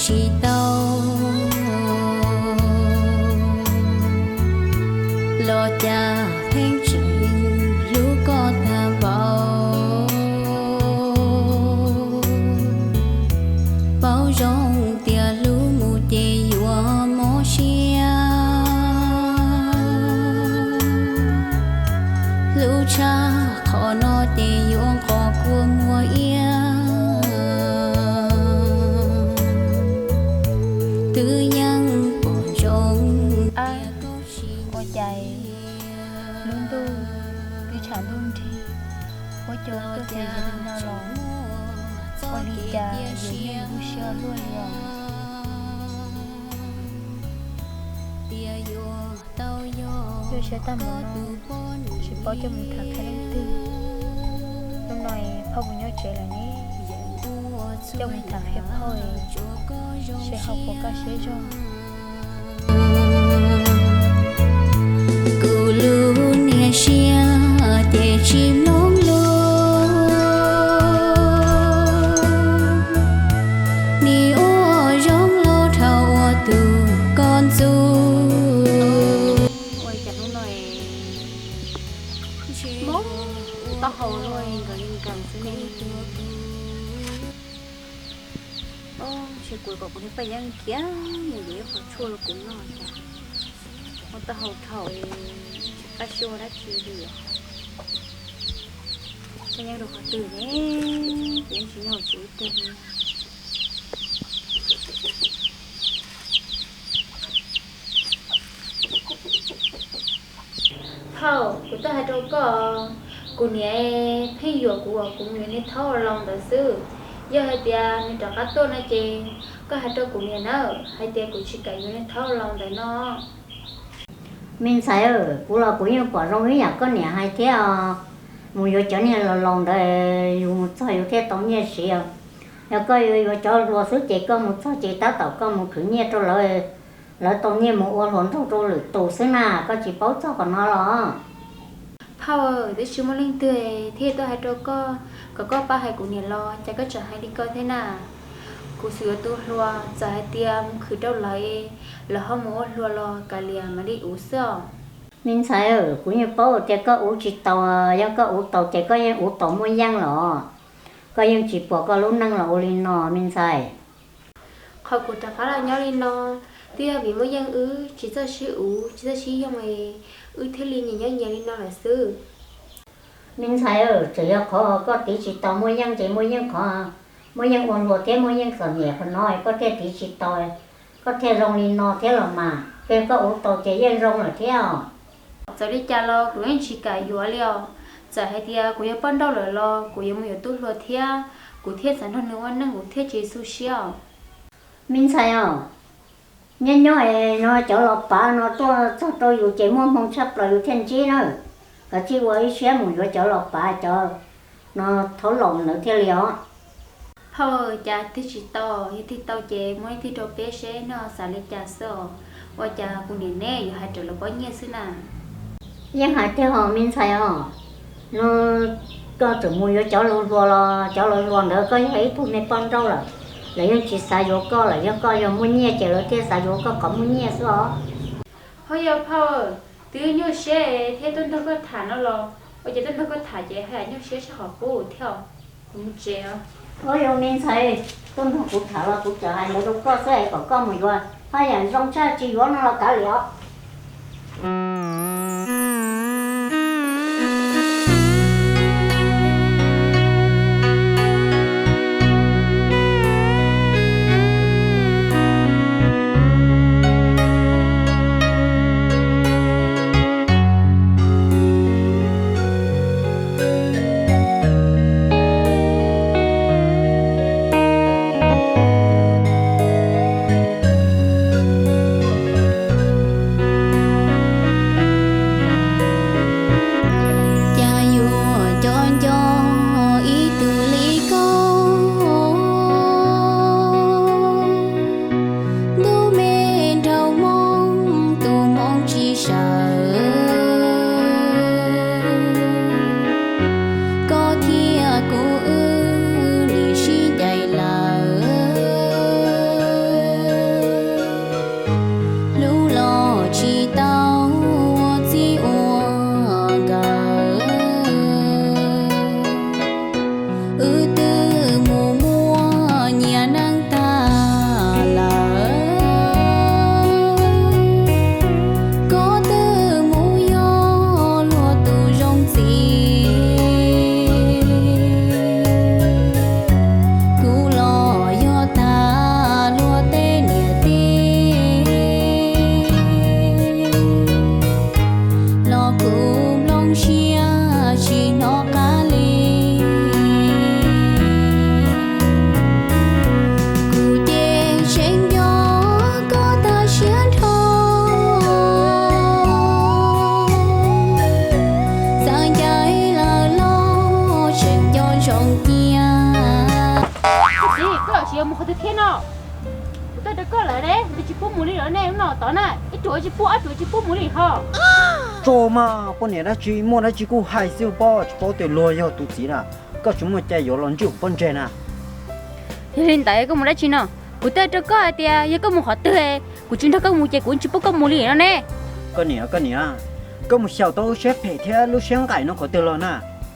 tsis tau los cas pheej tseem hlub koj tag npaum. Paub zoo tias hlub mus ces yuav mob siab, hlub tshaj qhov no ces yuav nqos kua muag iab. Twb yeej pom zoo tias koj tsis ua cas, lub ntuj twb tshav ntuj nrig, huab cua tuaj txog li no los ua li cas yuav yeej tu siab luaj li os. Yuav siab tag mus no, tsis paub coj mus tham qhia leej twg. Hnub no phauj kuv nyob tsev lawm ne, coj mus tham qhia phauj, seb ho puas kaj siab zog. Kuv lub niag siab ces tsis mloog lus, nim ua zoo los dhau ua tus koj ntxub. Ua li cas hnub no mob taub hau luaj, nkaus li nkaus xwb ne. Ntshe kuv kom kuv niag Paj Yeeb khiav mus yuav ib qho tshuaj rau kuv noj cas, mob taub hau dhau, tsis qab siab ua dab tsi li. Paj Yeeb rau qhov twg ne, kuv yeej tsis nyob hauv tsev ib teg li. Phauj, kuv twb hais rau koj, kuv niam pheej yuam kuv uas kuv mus yuav niag thaub ua laus ntawd xwb. Yog hais tias nws rov qab tuaj no ces koj hais rau kuv niam nawb, hais tias kuv tsis kam yuav niag thaub ua laus ntawd no. Me ntxhais, kuv los kuv yeej pom zoo ib yam koj niam hais thiab os. Mus yuav cov niag laus laus ntawd, yus mus txog yus thiaj tau nyiaj siv os. Yog koj yuav yuav cov hluas xwb ces koj mus txog ces tab tom koj mus khwv nyiaj rau lawv, lawv tau nyiaj mus ua hluas nraug rau lwm tus xwb na, koj tsis paub txog qhov no los? Phauj, twb tsis muaj leej twg thiaj tuaj hais rau koj kom koj pab hais kuv niam los cas koj tseem hais li ko thiab na. Kuv xav yuav tus hluas, txawm hais tias mus khwv rau lawv, lawv ho mus ua hluas los kav liam mam li uv xwb os. Me ntxhais, kuv yeej paub tias koj uv tsis tau, yog koj uv tau ces koj yeej uv tau muaj yeej los. Koj yeej tsis pom koj lub neej los ua li no me ntxhais. Qhov kuv rov qab los nyob li no twb yog vim muaj yeej wb tsis txawj sib uv tsis txawj sib yoog, wb thiaj li nyias nyob nyias li no lawm xwb. Me ntxhais, txawm yog qhov koj tiv tsis tau muaj yeej ces muaj yeej qhov, muaj yeej ua hluas thiab muaj yeej txom nyem qhov no koj thiaj tiv tsis tau, koj thiaj zoo li no thiab los mas. Ces koj uv tau ces yeej zoo lawm thiab os. Txawm li cas los kuv yeej tsis kam yuav li os. Txawm hais tias kuv yog poj nrauj lawm los kuv yuav mus yuav tub hluas thiab, kuv thiaj xav nrog nws ua neej kuv thiaj tsis xu siab os. Me ntxhais os, nyob nyob no cov los pav no tuaj txog rau yus ces muaj hmoo tshaj plaws yus thiaj ntsib na. Kav tsij ua ib siab mus yuav cov los pav cov no thaub laus ntawd thiaj li os. Phauj, cas twg tsis tau, yog twg tau ces muab ib twg rau peb seb nws xav li cas xwb os. Ua cas kuv niam neb yuav hais raws lawv pob nyiaj xwb na? Yeej hais tiag hos me ntxhais os. No koj txawm mus yuav cov laus hluas los cov laus hluas ntawd koj yog ib tug me poj nrauj lawm, lawv yeej tsis xav yuav koj lawm, yog koj yog muaj nyiaj ces lawv thiaj xav yuav koj qhov muaj nyiaj xwb os. Ho yog phauj, twb nyuaj siab thiab tuaj nrog koj tham no los, ua cas tuaj nrog koj tham ces haj yam nyuaj siab sab hom pub thiab os. Kuv mus tsev os. Ua yog me ntxhais, tuaj nrog kuv tham los kuv txawm hais ntawd rau koj xwb es kom koj mus yuav, haj yam zoo tshaj tsis yuav no los kav liam os. Koj tsis yuav mus qhov twg thiab no? Kuv tuaj rau koj lawm ne, tsis pub mus li lawm ne, hnub no tod na, ib ruam tsis pub, ob ruam tsis pub mus li ho. Tso mas, poj niam dab tsi muaj dab tsi kuj hais xwb pob, tsis paub tias luag yog tus txiv na. Koj tsis muaj cai yuav los ntsib kuv pob ntseg na. Yog li ntawd koj mus dab tsi no? Kuv tuaj rau koj hais tias yog koj mus qhov twg, kuv tsis nrog koj mus ces kuv tsis pub koj mus li no ne. Koj niam, koj niam, koj mus xyaum tau lub siab phem thiab lub siab nqaim no qhov twg los na?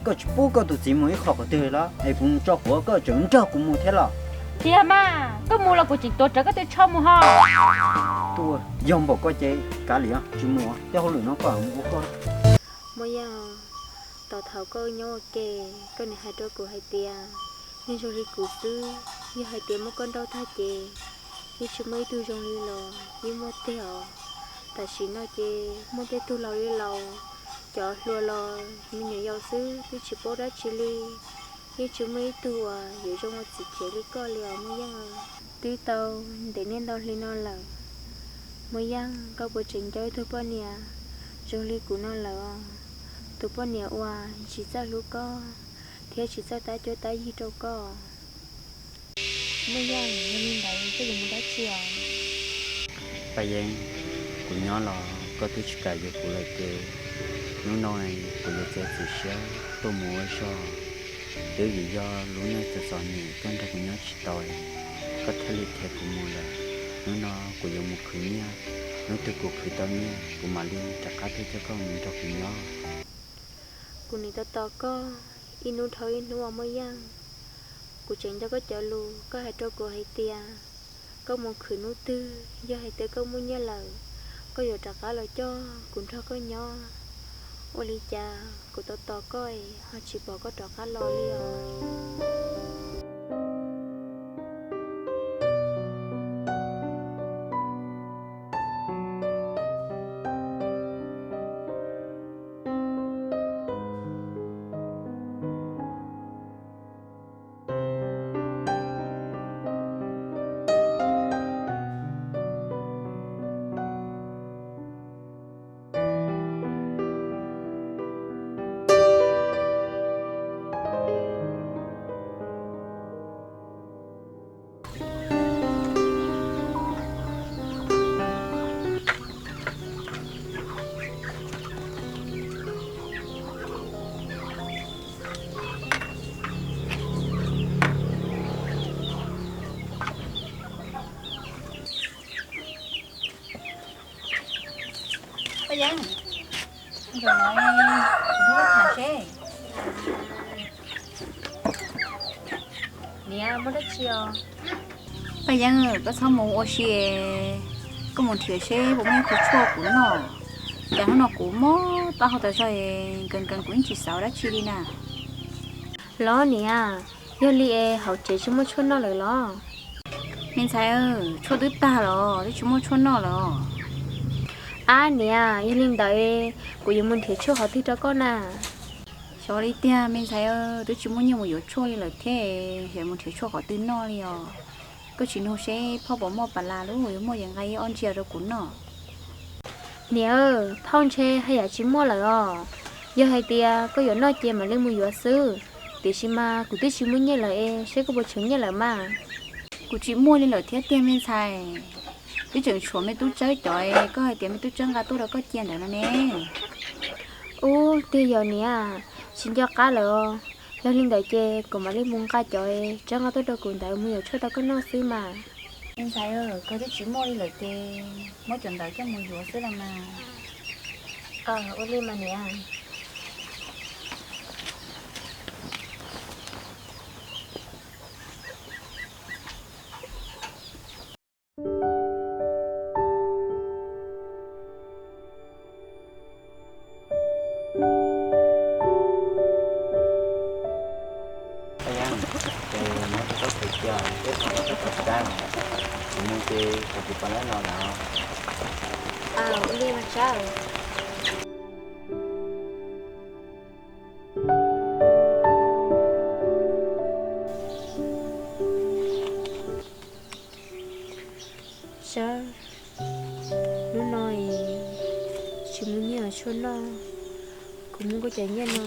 Koj tsis pub koj tus txiv mus ib qho qhov twg los es kuv mus tso quav koj tseem nrog kuv mus thiab los? Tiag mas, koj mus los kuv tseem tuav rawv koj tus tsho mus ho. Tuaj, yog npaum koj ces kav liam, tsis mus, tej hauj lwm no koj mus ua koj. Muaj Yaj, tau thaum koj nyob ua ke, koj niam hais rau kuv hais tias, neeg zoo li kuv xwb, yog hais tias muab koj nrauj tag ces yeej tsis muaj ib tug zoo li los yeej muaj tiag os. Tam sim no ces muaj tej tug laus li laus, cov hluas los me nyuam yaus xwb twb tsis paub dab tsi li, yeej tsis muaj ib tug uas yuav zoo ua txiv tsev li koj li os Muaj Yaj. Twb tau ntev niaj ntau hli no lawm, Muaj Yaj, koj puas tseem nco ib tug poj niam zoo li kuv no lawm os? Tus poj niam uas tsis txawj hlub koj thiab tsis txawj tab cuab tab yig rau koj. Muaj Yaj, yog li ntawd koj yuav mus dab tsi os? Paj Yeeb, kuv nyob los koj twb tsis kam yuav kuv lawm ces hnub no kuv yuav txiav txim siab tuaj mus ua zog. Twb vim yog lub neej txom txom nyem koj nrog kuv nyob tsis tau, koj thiaj li khiav kuv mus lawm. Hnub no kuv yuav mus khwv nyiaj, hnub twg kuv khwv tau nyiaj kuv mam li rov qab tuaj coj koj mus nrog kuv nyob. Kuv nim tos tos koj ib hnub dhau ib hnub os Muaj Yaj. Kuv tseem nco koj cov lus koj hais rau kuv hais tias koj mus khwv hnub twg yog hais tias koj muaj nyiaj lawm, koj yuav rov qab los coj kuv nrog koj nyob. Ua li cas kuv tos tos koj es ho tsis pom koj rov qab los li os? Paj Yeeb, kuv tham seb. Niam, muaj dab tsi os? Paj Yeeb, koj txhob mus ua si, koj mus nrhiav seb puas muaj ib qho tshuaj kuv noj. Cas hnub no kuv mob taub hau tas zog, nkees nkees kuv yeej tsis xav ua dab tsi li na. Los niam, yog li es hauv tsev tsis muaj tshuaj noj lawm los? Me ntxhais, tshuaj twb tag los twb tsis muaj tshuaj noj lawm. Ab niam, yog li ntawd kuv yuav mus nrhiav tshuaj qhov twg rau koj na? Xyov li tiag me ntxhais, twb tsis muaj nyiaj mus yuav tshuaj li lawm thiab, xyov mus nrhiav tshuaj qhov twg noj li os. Koj tsis nug seb phauj puas muaj pas las lub yuav muaj ces nqa ib ob ntsiav rau kuv noj. Niam, phauj ntshe haj yam tsis muaj lawm os. Yog hais tias koj yuav noj ces mam li mus yuav xwb, tiam sis mas kuv twb tsis muaj nyiaj lawm es seb koj puas tshuav nyiaj lawm mas. Kuv tsis muaj li lawm thiab tiag me ntxhais. Twb tseem tshuav me tub tsawb cov es koj hais tias me tub tsawb nqa tuaj rau koj cia ntawd no ne. Ub, tiag yog niam, tsis nco qab lawm os. Yog li ntawd ces kuv mam li mus nqa cov tsawb nqa tuaj rau kuv ntawd mus yuav tshuaj rau koj noj xwb mas. Me ntxhais, koj twb tsis muaj li lawm ces muab cov ntawd coj mus yuav xwb los mas. Ua li mas niam. Peb mus rau txog cia peb txog rau txog sab, kuv mus ces kuv tus poj niam no lawm. Ua li mas sab. Sab, hnub no es tsis muaj nyiaj yuav tshuaj noj, kuv muab koj cov nyiaj no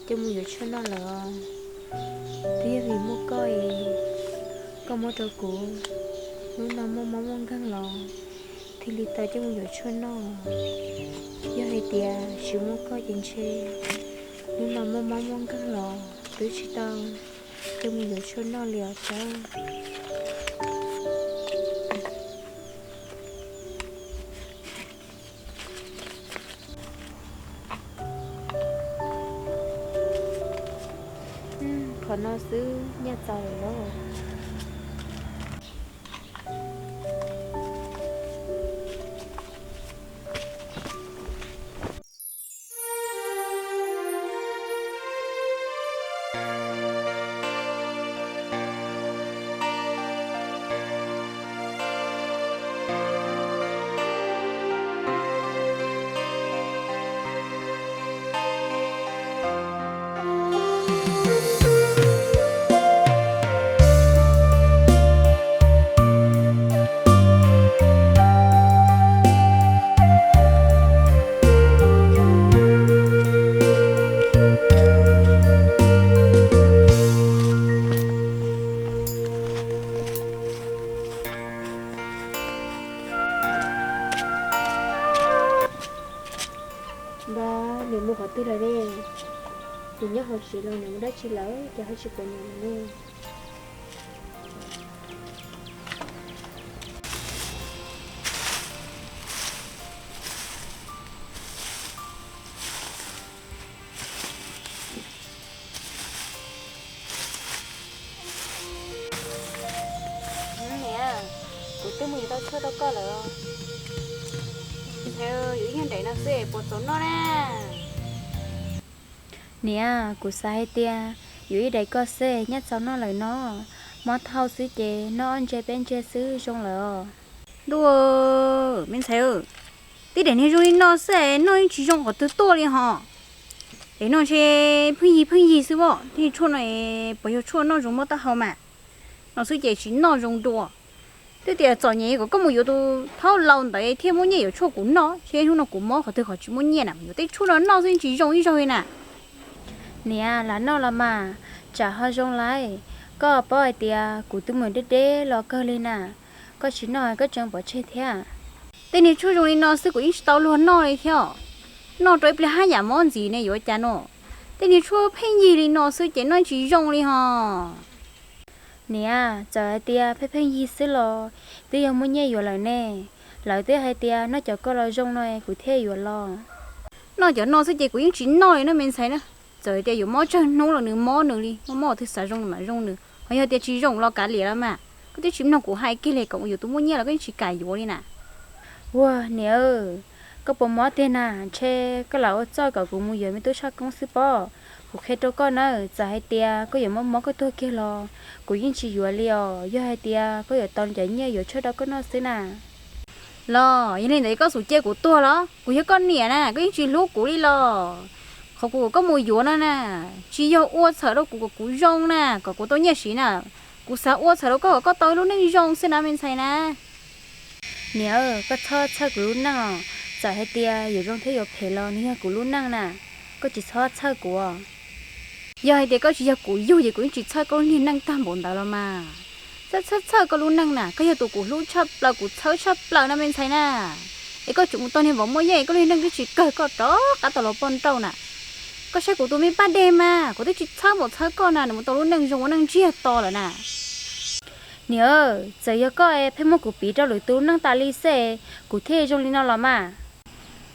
coj mus yuav tshuaj noj lawm os. Twb yog vim muaj koj es koj Koj muab rau kuv, hnub no muaj mob muaj nkeeg los thiaj li tau coj mus yuav tshuaj noj. Yog hais tias tsis muaj koj ces ntshe hnub no muaj mob muaj nkeeg los twb tsis tau coj mus yuav tshuaj noj li os Tsawb. Qhov no xwb nyaj txaus lawm lauj. Npawg, nws mus qhov twg lawm ne? Nws nyob hauv tsev los nws mus dab tsi lawm ces ho tsis pom nws lawm ne? Niam, kuv twb mus yuav tau tshuaj rau koj lawm. Ntshai yuav ib nyuag daim no xwb puas txaus noj na? Niam, kuv xav hais tias yuav ib daim koj xwb nyaj txaus noj lawm no. Mob thauj xwb ces noj ob ntseg peb ntseg xwb zoo lawm os. Ntuj, me ntxhais, tib daim niag zoo li no xwb noj yeej tsis zoo qhov twg tuaj li hos. Es noj ntshe pheej yig pheej yig xwb pob, tej tshuaj no puas yog tshuaj noj zoo mob taub hau mas. No xwb ces tsis noj zoo dua. Twb tias txom nyem kom koj mus yuav tus thaub laus ntawd thiaj muab nyiaj yuav tshuaj kuv noj, seb hnub no kuv mob qhov twg qhov tsis muaj nyiaj na, mus yuav tej tshuaj no noj xwb tsis zoo ib zaug li na. Niam, lam noj los mas, tsam ho zoo lawm. Koj paub hais tias kuv twb mus deb deb los kawg li na, koj tsis noj koj tseem pov tseg thiab. Tej niag tshuaj zoo li no xwb kuv yeej tsis tau luag noj li thiab. Noj rau ib pliag haj yam mob ntxiv ne yuav cas no. Tej niag tshuaj pheej yig li no xwb ces noj tsis zoo li hos. Niam, txawm hais tias pheej pheej yig xwb los twb yog muaj nyiaj yuav lawm ne. Lawv twb hais tias noj cov koj los zoo no kuv thiaj yuav los. Noj cov no xwb ces kuv yeej tsis noj li no me ntxhais na. Txawm hais tias yuav mob tsawg hnub los nws mob nws li, mob mob twg xav zoo nws mam zoo nws, ho yog tias tsis zoo los kav liam los mas. Koj twb tsis mloog kuv hais kiag li, kom mus yuav tus muaj nyiaj los koj yeej tsis kam yuav li na. Ua niam, koj puas mob tiag na? Ntshe koj lam ua txuj kom kuv mus yuav me tub tshaj koob xwb pob. Kuv qhia rau koj na, txawm hais tias koj yuav mob mob koj tuag kiag los kuv yeej tsis yuav li os, yog hais tias koj yuav tau cov nyiaj yuav tshuaj rau koj noj xwb na. Los yog li ntawd koj xum cia kuv tuag los? Kuv yog koj niam na, koj yeej tsis hlub kuv li los? Qhov kuv kom koj mus yuav no na, tsis yog ua txhawm rau kuv kom kuv zoo na, kom kuv tau nyiaj siv na. Kuv xav ua txhawm rau koj kom koj tau lub neej zoo xwb na me ntxhais na. Niam, koj txhob txhawj kuv lub neej os. Txawm hais tias yuav zoo thiab yuav phem los nws yog kuv lub neej na, koj tsis txhob txhawj kuv os. Yog hais tias koj tsis yog kuv yug ces kuv yeej tsis txhawj koj lub niag neej tag npaum ntawd los mas. Txhob txhawj txhawj koj lub neej na, koj yog tus kuv hlub tshaj plaws kuv txhawj tshaj plaws no me ntxhais na. Es koj tseem mus tau niag vauv muaj yeej, koj lub niag neej twb tsis kawg koj rov qab tau los poj nrauj na. Koj saib kuv tus me Paj Dej mas, kuv twb tsis txhawj npaum txhawj koj na, nws mus tau lub neej zoo ua neej ntsiag to lawm na. Niam, txawm yog koj pheej muab kuv piv rau lwm tus lub neej tas li xwb, kuv thiaj zoo li no los mas.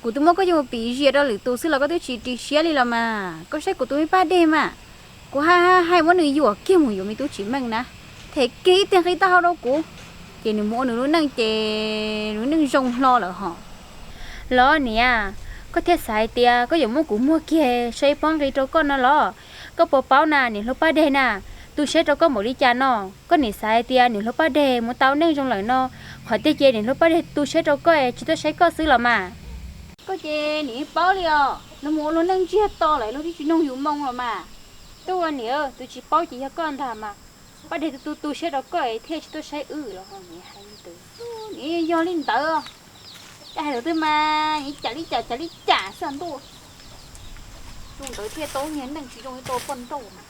Kuv twb muab koj coj mus piv zias rau lwm tus xwb los koj twb tsis ris siab li los mas. Koj saib kuv tus me Paj Dej mas, kuv hais hais muab nws yuam kiag mus yuav me tub tsis meej na, them kiag ib teg nqi taub hau rau kuv, ces nws mus ua nws lub neej ces nws lub neej zoo hlo lawm hos. Los niam, koj thiaj xav hais tias koj yuav muab kuv muag kiag saib ib pob nqi rau koj no los? Koj puas paub na, niam hluas Paj Dej na, tu siab rau koj npaum li cas no? Koj nim xav hais tias niam hluas Paj Dej mus tau neej zoo lawm no, qhov tiag ces niam hluas Paj Dej tu siab rau koj tsis tuaj saib koj xwb los mas. Koj ces nim paub li os, luag mus ua luag neej ntsiag to lawm luag twb tsis noog yus moo los mas. Tuaj niam, tus tsis paub ces yog koj ntag mas. Paj Dej tu tu siab rau koj thiaj tsis tuaj saib wb los hais li ntawd. Nim yog li ntawd, cas hais lus twg mas nim cas li cas cas li cas xwb ntuj. Tus ntawd thiaj tau niag neej tsis zoo li tau poj nrauj mas.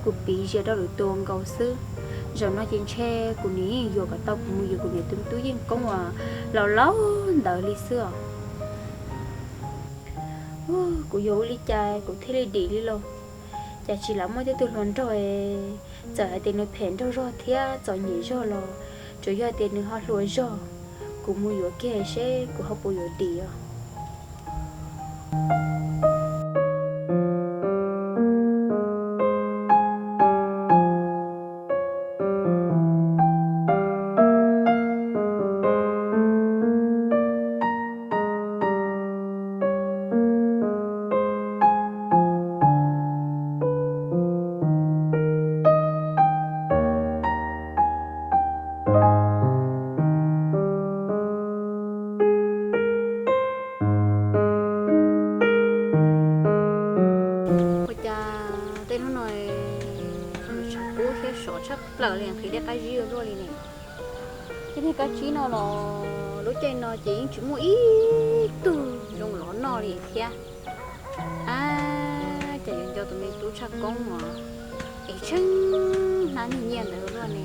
Kuv piv zias rau lwm tus nkaus xwb. Zaum no ces ntshe kuv niam yeej yuav kom tau kuv mus yuav kuv niam tus me tub Yeej Koob uas laus laus ntawd li xwb os. Kuv yuav ua li cas kuv thiaj li dim li los? Cas tsis lam muaj tej tug hluas nraug, txawm hais tias nws phem nraug zog thiab txom nyem zog los tsuas yog tias nws ho hluas zog, kuv mus yuav kiag seb kuv ho puas yuav dim os. Ua cas tej hnub no tshav kub thiab sov tshaj plaws li, nqhis dej qab zib ua luaj li ne. Tej niag kab tsib no los lub caij no ces yeej tsis muaj ib tug zoo los noj li thiab. Ab, cas yuav nco tus me tub tshaj koob os, es tsheej hnab niag nyiaj ntawd ua luaj ne.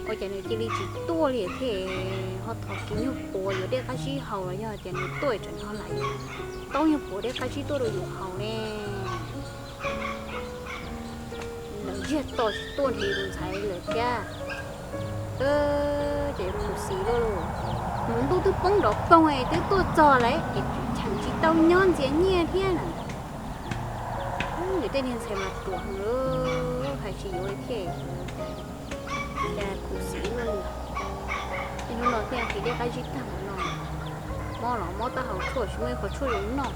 Ua cas nws cia li tsis tuaj li thiab, ho thov kiag nyuag puav yuav dej qab zib haus los yog tias nws tuaj tsam nws ho lam yuav taub nyuag puav dej qab zib tuaj rau yus haus ne. Lawv ntsiag to tsis tuaj nrhiav tus ntxhais lawm thiab. Ces yuav khuv xim luaj lauj. Mus ntuj twb poob nrov poog es twb tuaj txog lawm es tseem tsis tau nyob ntxias nyiaj thiab na. Yus tej niag ntxhais mas ruam heev, hais tsis yuav li thiab. Cas khuv xim luaj li. Tej hnub no thiaj nqhis dej qab zib tag mus no, mob los mob taub hau tshuaj tsis muaj ib qho tshuaj zoo noj.